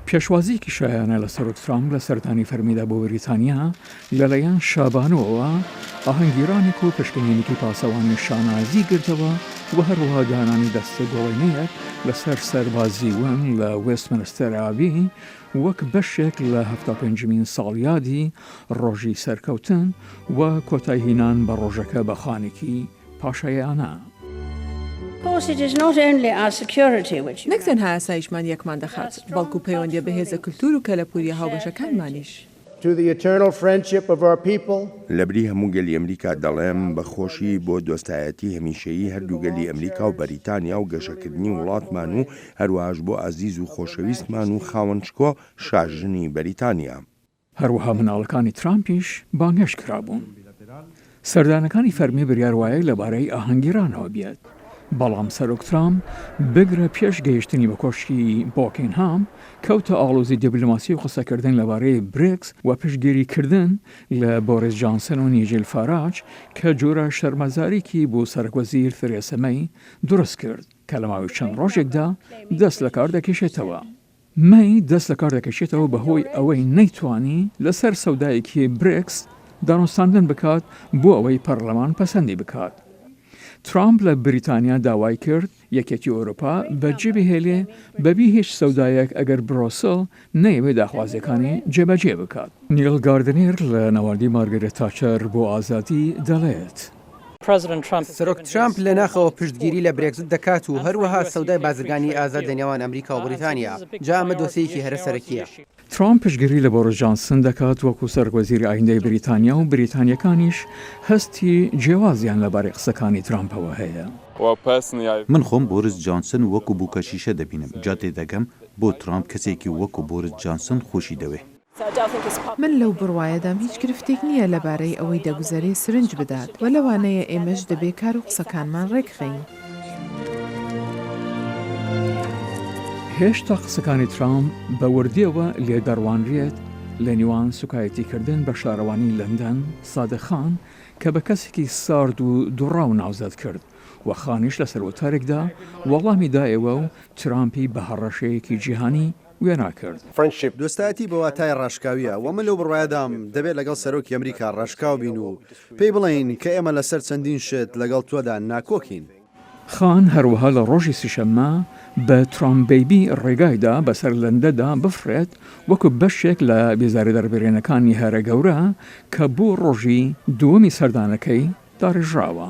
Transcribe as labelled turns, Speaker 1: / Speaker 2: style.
Speaker 1: پێشوازییەکی شایانە لە سەرۆک ترامپ لە سەردانی فەرمیدا بۆ بەریتانیا لەلایەن شابانووەوە ئاهەنگگیرانێک و پشکنینێکی پاسەوانی شانازی گرتەوە و هەروەها دانانی دەستە گوڵینەیەک لەسەر سەربازی ون لە وێستمنستەر ئابی وەک بەشێک لە هەفتاپێنجمین ساڵیادی ڕۆژی سەرکەوتن و کۆتایهینان بە ڕۆژەکە بە خانێکی پاشایانە.
Speaker 2: نەک تەنها ئاسایشمان یەکمان دەخات، بەڵکو پەیوەندییە بەهێزە کلتور و کەلەپورییە هاوبەشەکانمانیش.
Speaker 3: لەبری هەموو گەلی ئەمریکا دەڵێم، بە خۆشی بۆ دۆستایەتی هەمیشەیی هەردوو گەلی ئەمریکا و بەریتانیا و گەشەکردنی وڵاتمان و هەروەهاش بۆ ئازیز و خۆشەویستمان و خاوەن شکۆ شاژنی بەریتانیا.
Speaker 1: هەروەها مناڵەکانی ترامپیش بانگهێشت کرابوون. سەردانەکانی فەرمی بریار وایە لەبارەی ئاهەنگگیرانەوە بێت، بەڵام سەرۆک ترامپ بگرە پێش گەیشتنی بە کۆشکی بۆکینهام کەوتە ئاڵۆزی دیبلۆماسی و قسەکردن لەبارەی برێکس و پشتگیریکردن لە بۆریس جانسن و نیجیل فاراج کە جۆرە شەرمەزاریکی بۆ سەرۆکوەزیر ترێسە مەی دروست کرد کە لە ماوەی چەند ڕۆژێکدا دەست لەکار دەکێشێتەوە. مەی دەست لەکار دەکێشێتەوە بەهۆی ئەوەی نەیتوانی لەسەر سەودایەکی برێکست دانوستاندن بکات بۆ ئەوەی پەرلەمان پەسەندی بکات. ترامپ لە بریتانیا داوای کرد یەکێتی ئەوروپا بەجێبهێلێ بەبی هیچ سەودایەک ئەگەر برۆسڵ نەیەوێ داخوازیەکانی جێبەجێ بکات. نیڵ گاردنێر لە ناوەندی مارگرێت تاچەر بۆ ئازادی دەڵێت.
Speaker 4: سەرۆک ترامپ لە ناخەوە پشتگیری لە برێگزت دەکات و هەروەها سەودای بازرگانی ئازاد لە نێوان ئەمریکا و بریتانیا، جا ئەمە دۆسێیەکی هەرە سەرەکییە.
Speaker 1: ترامپ پشتگیری لە بۆریس جانسن دەکات وەکو سەرۆکوەزیری ئایندەی بریتانیا و بریتانییەکانیش هەستی جیاوازیان لەبارەی قسەکانی ترامپەوە هەیە.
Speaker 5: من خۆم بۆریس جانسن وەکو بووکەشیشە دەبینم، جا تێدەگەم بۆ ترامپ کەسێکی وەکو بۆریس جانسن خۆشی دەوێ.
Speaker 2: من لەو بڕوایەدام هیچ گرفتێک نییە لەبارەی ئەوەی دەگوزەرێ سرنج بدات و لەوانەیە ئێمەش دەبێ کار و قسەکانمان ڕێکخەین.
Speaker 1: هێشتا قسەکانی ترامپ بە وردییەوە لێدەڕوانرێت لە نێوان سوکایەتیکردن بە شارەوانی لەندەن سادق خان کە بە کەسێکی سارد و دوڕاو ناوزەد کرد و خانیش لەسەر وتارێکدا وەڵامی دایەوە و ترامپی بە هەڕەشەیەکی جیهانی وێنا کرد.
Speaker 6: دۆستایەتی بە واتای ڕاشکاوییە و من لەو بڕوایەدام دەبێت لەگەڵ سەرۆکی ئەمریکا ڕاشکاو بین و پێی بڵێین کە ئێمە لەسەر چەندین شت لەگەڵ تۆدا ناکۆکین.
Speaker 1: خان هەروەها لە ڕۆژی سیشەممە بە ترامپ بەیبی ڕێگای دا بەسەر لەندەدا بفڕێت وەکو بەشێک لە بێزاریدەربرینەکانی هەرە گەورە کە بۆ ڕۆژی دووەمی سەردانەکەی داڕێژراوە.